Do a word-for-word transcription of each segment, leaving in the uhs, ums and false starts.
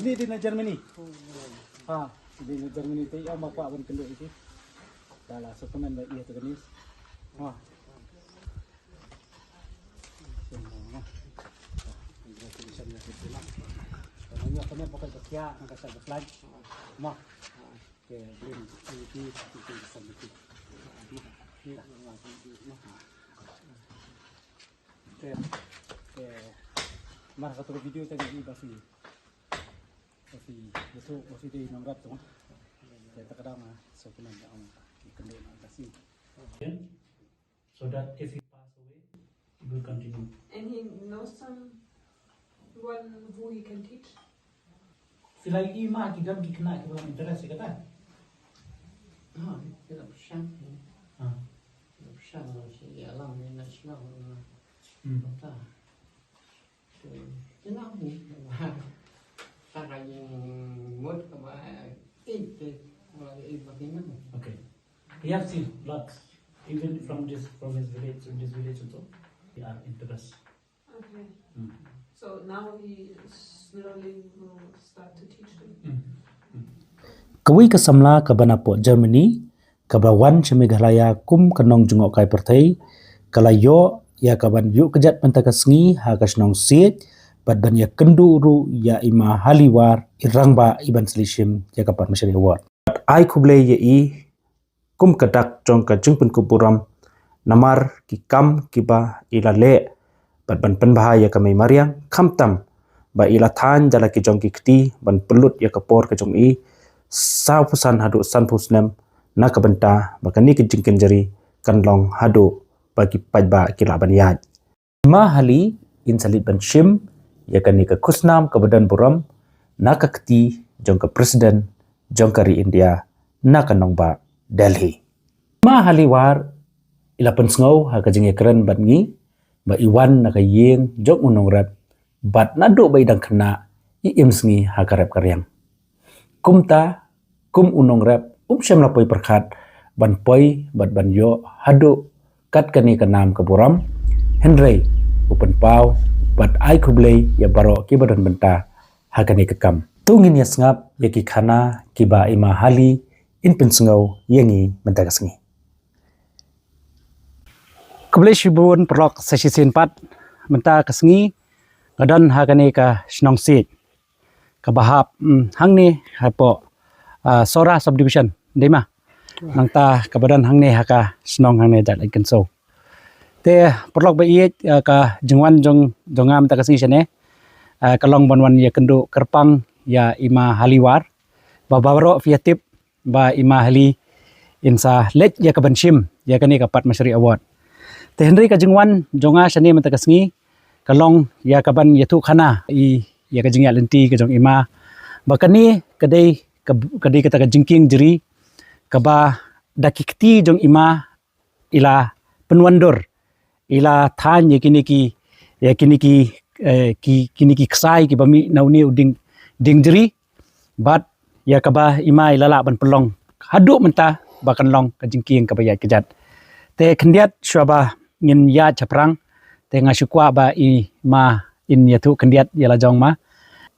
Ni dei na Germany. Ha, dei na Germany te ïa ma kwah ban kynduh ïa ki. Da la sngewkmen ba ïa te kani. Ha. Te, te, mar kata ka video te ngi ba phi, ba phi, ba phi, ba phi dei nongrep tu. Te ta ka dang, ah, so kena ong ki kynduh na ka sngi. So that if he pass away, he will continue. And he knows someone who he can teach? Phi la ïohi ma ki don ki khynnah kiba interest ïa kata? Ha, ki la pyrshang. Ha. Ki la pyrshang, shi ïalam ni na shnong na. Hmm. Kata. Ki la ni. Sa ka jingmut kaba ïeit te, kaba ïeit ba ki nang. Okay. He have seen lots, even from this, from his village, from this village also. They are interest. Okay. Hmm. So now he slowly will start to teach them. Hmm. Hmm. Kawei ka samla kaba napoh Germany, kaba wan sha Meghalaya kum ka nongjngohkai pyrthei, ka la ïoh ïa kaban ïuh kjat mynta ka sngi ha ka shnong Siej, bad ban ïakynduh ruh ïa i Ma Hali War, i rangbah iban sa leit shim ïa ka Padma Shri Award. Bad ai khublei ïa i kum ka dak jong ka jingpynkup burom namar ki kam kiba i la leh bad ban pynbha ïa ka mei mariang, khamtam ba i la thaiñ da la ki jong ki kti ban pynlut ïa ka por ka jong i, sawphew san haduh sanphew snem na ka bynta ba kane ka jingkynjri kan long haduh ba ki paidbah ki lah ban ïaid. Ma Hali in sa leit ban shim ïa kane ka khusnam kaba don burom na ka kti jong ka President jong ka ri India na ka nongbah Delhi. Ma Hali War i la pynsngew ha ka jingïakren bad ngi ba i wan na ka ïing jong u nongrep, bad naduh ba i dang khynnah i im sngi ha ka rep ka riang. Kumta, kum u nongrep, um shym la poi pyrkhat ban poi bad ban ïoh haduh kat kane ka nam ka burom, hynrei u pynpaw bad ai khublei ïa baroh kiba don bynta ha kane ka kam. To ngin ïa sngap ïa ki khana kiba i Ma Hali in pynsngew ïa ngi mynta ka sngi. Khublei shibun paralok sa shisien pat, mynta ka sngi nga don ha kane ka shnong Siej kaba hap, mm, hangne hapoh, ah, Sohra Subdivision, dei ma? Nangta kaba don hangne ha ka shnong hangne Jaiñtia Kynsoh. Te paralok ba ïeit, ah, ka jingwan jong, jong nga mynta ka sngi shane, ah, ka long ban wan ïakynduh kyrpang ïa i Ma Hali War. Ba baroh phi ïa tip ba i Ma Hali in sa leit ïa kaban shim ïa kane ka Padma Shri Award. Te hynrei ka jingwan jong nga shane mynta ka sngi ka long ïa kaban ïathuh khana ïa ka jingïaid lynti ka jong i Ma, ba kane ka dei ka, ka dei kata ka jingkieng jri kaba da ki kti jong i Ma i la pynwandur, i la thaiñ ïa kine ki, ïa kine ki, eh, ki, kine ki ksai kiba mih na une u dieng, dieng jri, bad ïa kaba i Ma i la lah ban pynlong haduh mynta ba kan long ka jingkieng kaba ïaid kjat. Te khyndiat shuwa ba ngin ïaid shaphrang, te nga shu kwah ba i Ma in ïathuh khyndiat ïa la jong Ma,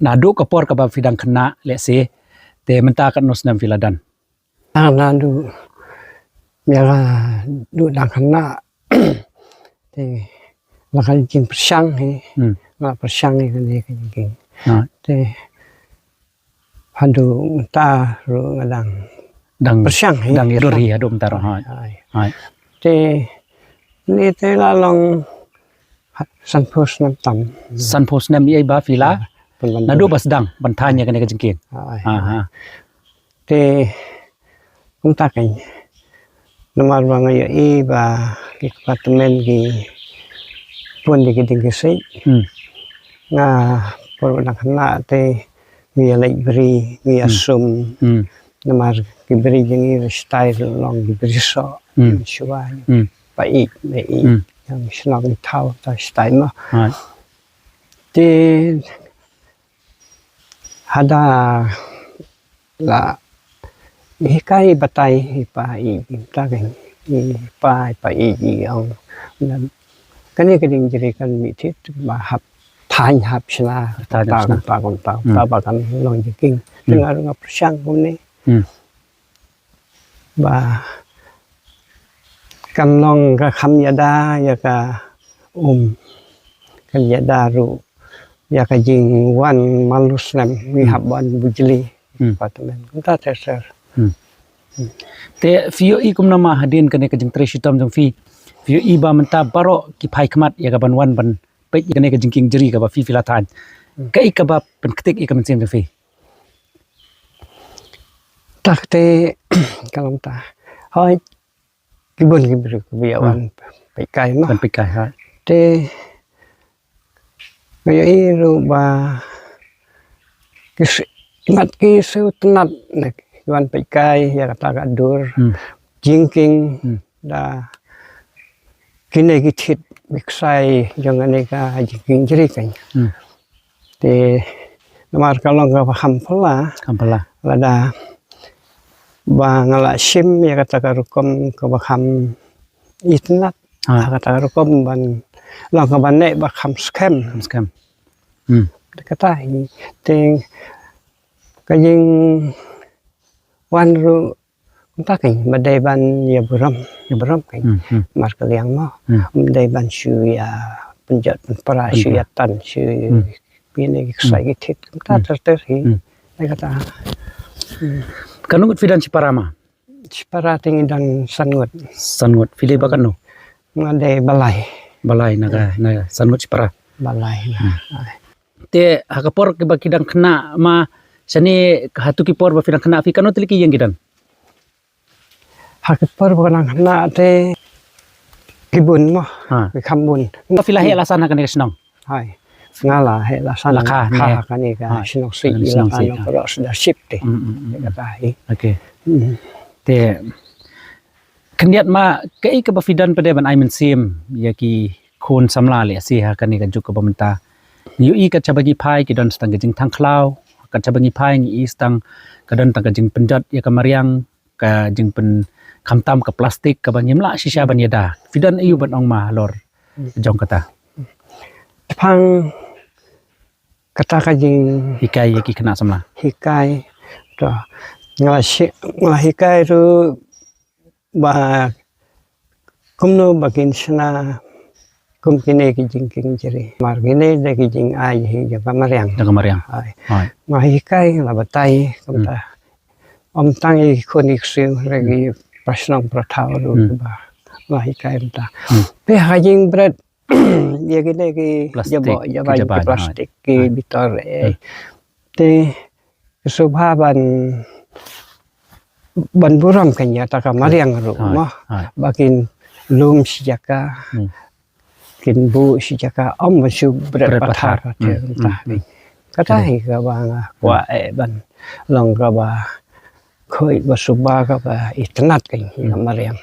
naduh ka por kaba phi dang khynnah lehse, te mynta katno snem phi la don? Tang naduh, ïa la duh dang khynnah. Te la ka jingpyrshang hi. Hmm. Nga pyrshang hi kane ka jingkieng. Ah. Te haduh mynta ruh nga dang, dang pyrshang hi. Dang ïa dur hi haduh mynta ruh. Hai. Hai. Hai. Te ni te la long ha, sanphew snem tam. Sanphew snem ïa ba phi la. Ah, pynban naduh ba sdang ban thaiñ ïa kane ka jingkieng. Hai. Ah, ha. Te kumta kein. Namar ba nga ïohi ba ki kpa tymmen ki pun da ki dieng ki siej. Hmm. Nga por ba dang khynnah te ngi ïa leit bri, ngi ïa sum. Hmm. Namar ki bri jong ngi la shatai long ki bri soh. Hmm. Shuwa. Hmm. Pait, pait. Hmm. Ïa shnong ngi thaw, thaw shatai mo. Right. Te haba la hikai batai i pa i, i ta ka i pa, i pa i, i ong. Kane ka dieng jri kan mih thied ba hap thaiñ hap shna. Thaiñ hap shna. Kumta, kumta, kumta, kumta, ba kan long jingkieng. Te nga ruh nga pyrshang kumne. Ba kan long ka kham ïada ïa ka um. Kan ïada ruh ïa ka jingwan malu snem ngi hap ban bujli. Kumta ter ter. Te phi ïohi kumno ma hadien kane ka jingtrei shitom jong phi? Phi ïohi ba mynta baroh ki phai khmat ïa ka ban wan ban peit ïa kane ka jingkieng jri kaba phi phi la thaiñ. Kaei kaba pynktik ïa ka mynsiem jong phi? Ta kate ka long ta. Hoi, ki bun ki briew kiba ïa wan peit kai ma. Wan peit kai, ha. Te nga ïohi ruh ba ki s-, mat ki sngewtynnat na ki wan peit kai ïa kata ka dur jingkieng da kine ki thied ki ksai jong kane ka jingkieng jri kan. Te namar ka long kaba kham phylla. Kham phylla. Lada ba nga la shim ïa kata ka rukom kaba kham itynnat. Ha. Kata ka rukom ban long kaba neh ba kham skhem. Kham skhem. Kata hi te ka jingwan ruh kumta kan ba dei ban ïa burom, ïa burom kan. Mar ka liang mo. Ba dei ban shu ïa pynjot pynpra, shu ïa tan, shu pyneh ki ksai ki thied kumta ter ter hi. Dei kata. Katno ngut phi don shipara ma? Shipara te ngi don san ngut. San ngut. Phi dei ba katno? Nga dei ba lai. Ba lai na ka, na san ngut shipara. Ba lai na. Te ha ka por kiba ki dang khynnah ma, shane hato ki por ba phi dang khynnah phi katno tylli ki ïing ki don? Ha ka por ba dang khynnah te ki bun mo. Ha. Ki kham bun. Phi la heh la san ha kane ka shnong? Hai. Nga la heh la san. La kha, kha ne. Ha kane ka shnong Sih, la kha shnong Sih, nongkrong sdar ship te. Kata hi. Okay. Te khyndiat ma, kaei kaba phi don pat de ban ai mynsiem ïa ki khun samla lehse ha kane ka juk kaba mynta? Ngi ïohi kat shaba ngi phai ki don tang ka jingthang khlaw, kat shaba ngi phai ngi ïohi tang ka don tang ka jingpynjot ïa ka mariang, ka jingpyn, khamtam ka plastik kaba ngim lah shisha ban ïada. Phi don aïu ban ong ma halor jong kata? Te pang kata ka jinghikai ïa ki khynnah samla. Hikai. To. Nga la shi-, nga la hikai ruh ba kumno ba kin shna kum kine ki jingkieng jri. Mar kine de ki jingai hi jong ka mariang. Jong ka mariang. Hai. Hai. Nga hikai, nga la batai kumta. Ym tang ïa ki khun ki ksiew, hynrei ki para shnong para thaw ruh ba nga hikai kumta. Te ha ka jingbret ïa kine ki plastik, jaboh, jabai, ki plastik, ki bitor, eh. Te sngewbha ban, ban burom kan ïa kata ka mariang ruh mo. Ba kin lum shi jaka, kin buh shi jaka, ym ban shu bret pathar. Kata hi kaba nga kwah eh ban long kaba khuid ba suba kaba itynnat kan ïa ka mariang.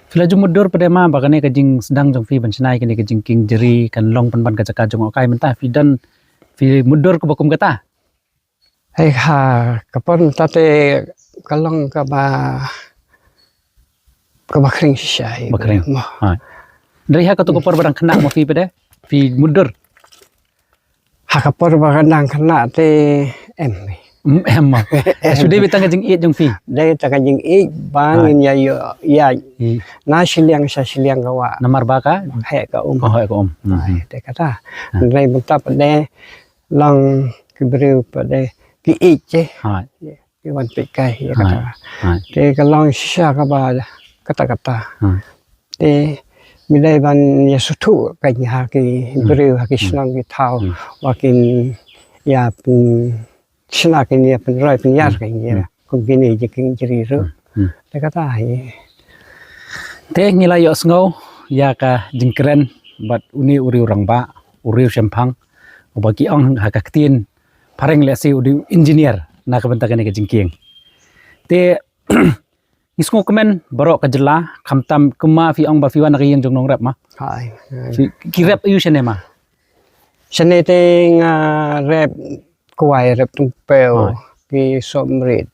Phi la ju mutdur pat de ma ba kane ka jingsdang jong phi ban shna ïa kane ka jingkieng jri kan long pynban ka jaka jngohkai, mynta phi don, phi mutdur kaba kum kata? Hei, ha ka por mynta te ka long kaba, kaba khring shisha hi. Ba khring. Hynrei ha kato ka por ba dang khynnah ma phi pat de phi mutdur? Ha ka por ba dang khynnah te em. Em ma. Shu dei beit tang ka jingïeit jong phi? Dei tang ka jingïeit ba ngin ïa ïoh ïa na shiliang sha shiliang ka wah. Namar ba ka heh ka um. Heh ka um. Te kata. Hynrei mynta pat de long ki briew pat de ki ïeit. Ki wan peit kai ïa kata. Te ka long shisha kaba kata kata. Te mynta ban ïa sngewthuh kan ha ki briew ha ki shnong ki thaw ba kin ïa pynshna kan ïa pynroi pynïar kan ïa kum kine jingkieng jri ruh. Te kata hi. Te ngi la ïohsngew ïa ka jingkren bad une u riew rangbah, u riew shemphang, uba ki ong ha ka ktien phareng lehse u dei u engineer na ka bynta kane ka jingkieng. Te ngi sngewkmen baroh ka jylla, khamtam kumba phi ong ba phi wan na ka ïing jong nongrep ma. Ki rep aïu shane ma? Shane te nga rep kwai, rep tyngpew, ki soh mrit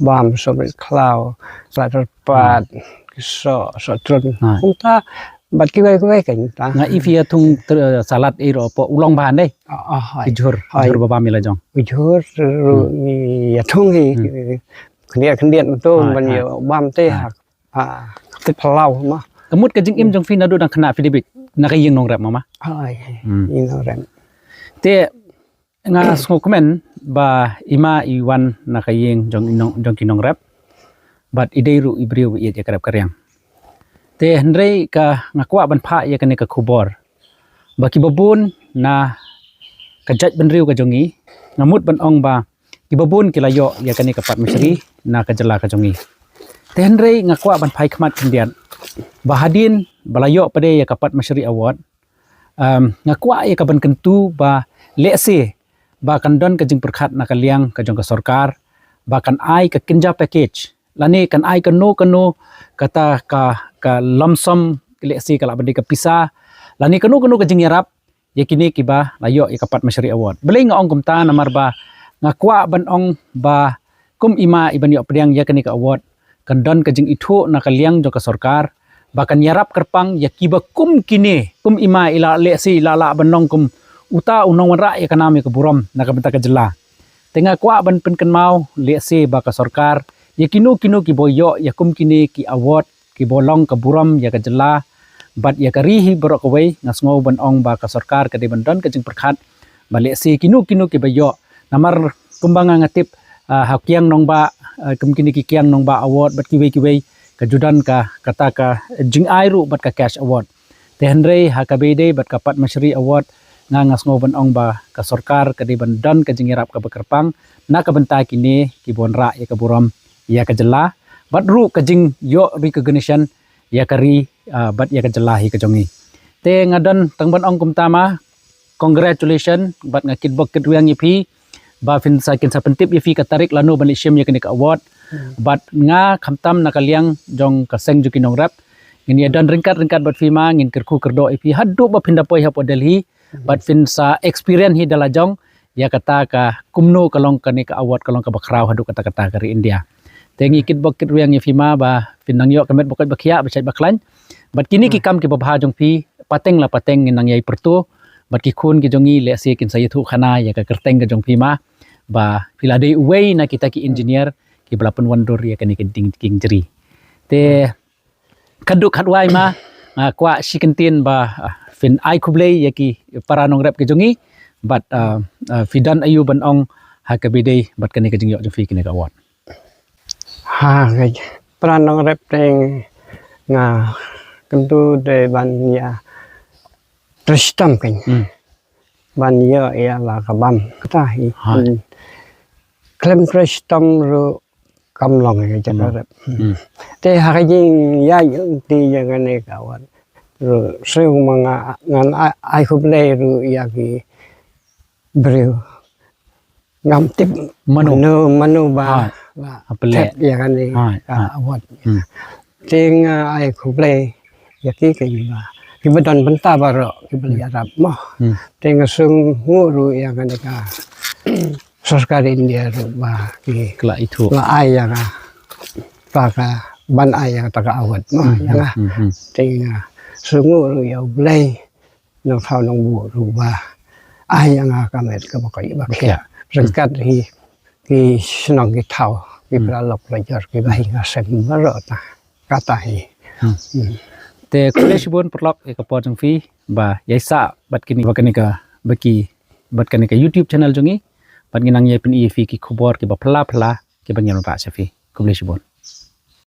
bam, soh mrit khlaw, khlad rpat, ki soh, soh trun. Kumta Bad kiwei kiwei kein ta. Nga i phi ïa thung salad i ro po u long ban dei. Ki jhur, jhur ba bam ïa la jong. U jhur ru ïa thung hi. Khyndiat khyndiat tu ban ïa bam te ha. Te phalau ma. Ka mut ka jingim jong phi naduh dang khynnah phi dei bit na ka ïing nongrep ma ma. Ai, ïing nongrep. Te nga sngewkmen ba i ma i wan na ka ïing jong ki nongrep bad i dei ruh i briew ba ïeit ïa ka rep ka riang. Te hynrei ka nga kwah ban phah ïa kane ka khubor ba kiba bun na ka jaitbynriew ka jong ngi, nga mut ban ong ba kiba bun ki la ïoh ïa kane ka Padma Shri na ka jylla ka jong ngi. Te hynrei nga kwah ban phai khmat khyndiat ba hadien ba la ïoh pat ïa ka Padma Shri Award, nga kwah ïa ka ban kyntu ba lehse ba kan don ka jingpyrkhat na ka liang ka jong ka sorkar ba kan ai ka kynja package lane kan ai kano kano kata ka, ka lump sum, lehse ka lah ban dei ka pisa lane kano kano ka jingïarap ïa kine kiba la ïoh ïa ka Padma Shri Award. Balei nga ong kumta? Namar ba nga kwah ban ong ba kum i ma i ban ïoh pdiang ïa kane ka award kan don ka jingithuh na ka liang jong ka sorkar ba kan ïarap kyrpang ïa kiba kum kine, kum i ma i la lehse i la lah ban long kum uta u nongwanrah ïa ka nam ïa ka burom na ka bynta ka jylla. Te nga kwah ban pynkynmaw lehse ba ka sorkar ïa kino kino kiba ïoh ïa kum kine ki award kiba long ka burom ïa ka jylla bad ïa ka ri hi baroh kawei, nga sngew ban ong ba ka sorkar ka dei ban don ka jingpyrkhat ba lehse kino kino kiba ïoh. Namar kumba nga nga tip ha kiang nongbah, kum kine ki kiang nongbah award bad kiwei kiwei ka ju don ka kata ka jingai ruh bad ka cash award. Te hynrei ha kaba ïadei bad ka Padma Shri Award nga nga sngew ban ong ba ka sorkar ka dei ban don ka jingïarap kaba kyrpang na ka bynta kine kiba wanrah ïa ka burom ïa ka jylla bad ruh ka jingïoh recognition ïa ka ri bad ïa ka jylla hi ka jong ngi. Te nga don tang ban ong kumta ma, congratulation bad nga kitbok kitrwiang ïa phi ba phin sa, kin sa pyntip ïa phi ka tarik lano ban leit shim ïa kane ka award. Bad nga khamtam na ka liang jong ka seng jong ki nongrep ngin ïa don ryngkat ryngkat bad phi ma, ngin kyrkhu kyrdoh ïa phi haduh ba phin da poi hapoh Delhi bad phin sa experience hi da la jong ïa kata ka kumno ka long kane ka award ka long kaba khraw haduh katta katta ka ri India. Te ngi kitbok kitrwiang ïa phi ma ba phin nang ïoh ka met ba koit ba khiah ba shait ba khlaiñ. Bad kine ki kam kiba bha jong phi pateng la pateng ngin nang ïai pyrto bad ki khun ki jong ngi lehse kin sa ïathuh khana ïa ka kyrteng ka jong phi ma ba phi la dei uwei na kita ki engineer kiba la pynwandur ïa kane ka jingkieng jri. Te khatduh khatwai ma nga kwah shi kyntien ba phin ai khublei ïa ki para nongrep ki jong ngi bad phi don aïu ban ong ha kaba ïadei bad kane ka jingïoh jong phi kane ka award. Ha ka para nongrep te nga kyntu de ban ïa trei shitom kein ban ïoh ïa la ka bam kata hi. Khlem trei shitom ruh kam long ïa ka jaka rep. Te ha ka jingïaid lynti ïa kane ka award ruh shu ma nga ngan ai khublei ruh ïa ki briew ngam tip mano mano ba la thep ïa kane ka award. Te nga ai khublei ïa ki kiba kiba don bynta baroh kiba la ïarap mo. Te nga sngewnguh ruh ïa kane ka sorkar India ruh ba ki la ithuh la ai ïa ka ta ka ban ai ïa ka ta ka award mo ïa nga. Te nga sngewnguh ruh ïa U Blei nongthaw nongbuh ruh ba ai ïa nga ka met kaba koit ba khiah ryngkat hi ki shnong ki thaw ki paralok parajor kiba hi nga seng baroh ta kata hi. Te khublei shibun paralok ïa ka por jong phi ba ïai sah bad kine ba kane ka ba ki bad kane ka YouTube channel jong ngi bad ngi nang ïai pyni ïa phi ki khubor kiba phylla phylla kiba ngi ïa wanrah sha phi. Khublei shibun.